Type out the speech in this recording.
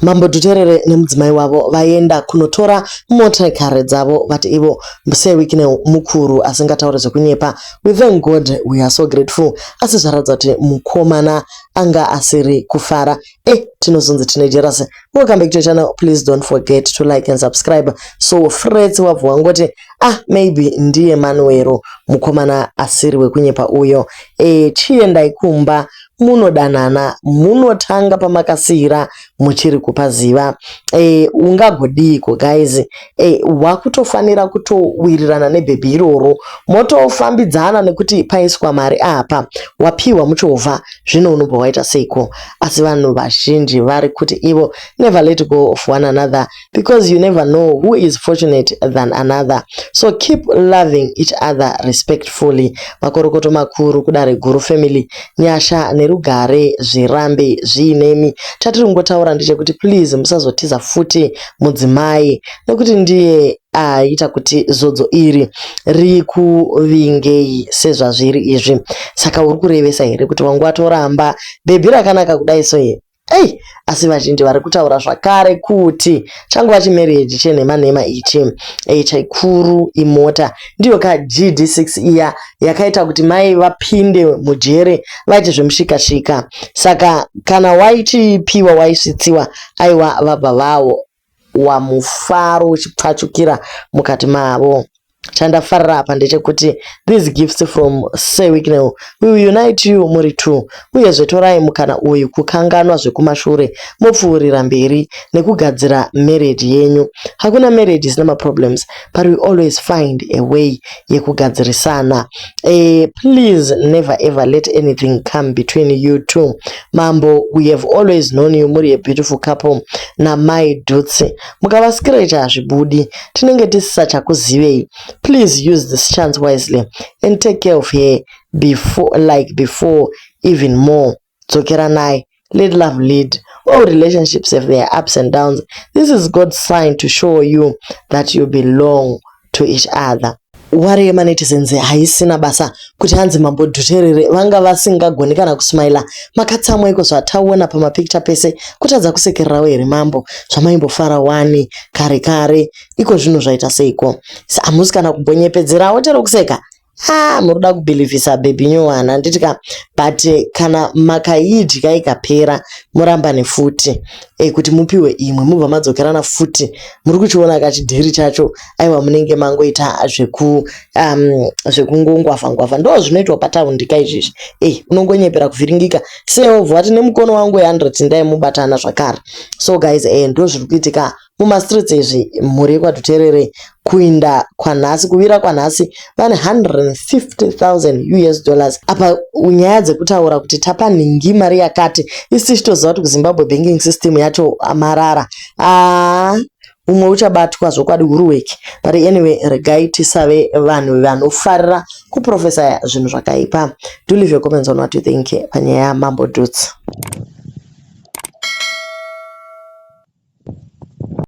Mambo Dhuterere nemudzimai wavo vaenda kunotora motikari dzavo vati ivo Sir Wicknell mukuru asingataure zvekunyepa. We thank God, we are so grateful. Asi zvaratidza kuti mukomana anga asiri kufara. Eh, tinozonzi tine jealous. Welcome back to your channel. Please don't forget to like and subscribe. So Frets wabva wangoti ah maybe ndiye Manuero mukomana asiri wekunyepa uyo. Eh, chiendai kumba munodanana munotanga pamakasiyira muchiri kupaziva. E, ungagodiiko guys? E, wakutofanira kutowirirana nebhebhi iroro motofambidzana nekuti paiswa mari apa wapiwa muchovha zvino unobva waita seiko? Asi vanhu vazhinji vari kuti ivo never let go of one another because you never know who is fortunate than another, so keep loving each other respectfully. Makorokoto makuru kudare guru family, nyasha nerugare zvirambe zviinemi. Chatiri kungotaura ndechekuti please musazotiza futi mudzimai nekuti ndiye aita kuti zodzo iri rikuvingei sezvazviri izvi. Saka uri kurevesa here kuti wangu watoramba bhebhi rakanaka kudai so here? Ei, asi vazhinji vari kutaura zvakare kuti changova chimarriage chenhema nhema ichi. Ei, chaikuru imota ndiyo ka GD6 iya yakaita kuti mai vapinde mujere vaite zvemushikashika. Saka kana waichipiwa waisvitsiwa, aiwa vabva vawo wamufaro uchipfachukira mukati mavo. Chandafarira apa ndechekuti these gifts from Sir Wicknell will unite you muri two. Uyezve torai mukana uyu kukanganwa zvekumashure mopfuurira mberi nekugadzira marriage yenyu. Hakuna marriage isina maproblems, but we always find a way yekugadzirisana. Please never ever let anything come between you two. Mambo, we have always known you muri a beautiful couple namai Dhutsi. Mukavascratcha hazvibudi, tinenge tisisachakuzivei. Please use this chance wisely and take care of her before, like before, even more. Dzokeranai. Let love lead. All relationships have their ups and downs. This is God's sign to show you that you belong to each other. Wari yemanetizens haisina basa kuti hanzi Mambo Dhuterere vanga vasingagoni kana kusmaila, makatsamwa iko zvataona pamapicture pese. Kutadza kusekererawo here mambo? Zvamaimbofara wani kare kare, iko zvino zvaita seiko? Hamusi kana kumbonyepedzerawo chero kuseka. Ah, muri kuda kubhilivhisa bhebhi nyowani, handiti ka? But kana makaidya ikapera, murambane futi kuti mupiwe imwe, mubva madzokerana futi. Muri kuchiona kachidhiri chacho? Aiwa, munenge mangoita zvekungongwavha ngwavha. Ndo zvinoitwa pataundi kaizvizvi. Unongonyepera kuvhiringika seobva wati nemukono wangu we100 ndaimubatana zvakare. So guys, ndo zviri kuitika mumastreets izvi. Mhuri yekwaDhuterere kuinda kwanhasi, kuvira kwanhasi, vane 150,000 US dollars. Apa nyaya dzekutaura kuti tapa nhingi mari yakati, isi tichitoziva kuti kuZimbabwe banking system yacho marara. Aa, umwe uchabatwa zvokwadi huruweki. But anyway, regai tisave vanhu vanofarira kuprofesa zvinhu zvakaipa. Do leave your comments on what you think panyaya yaMambo Dhuts.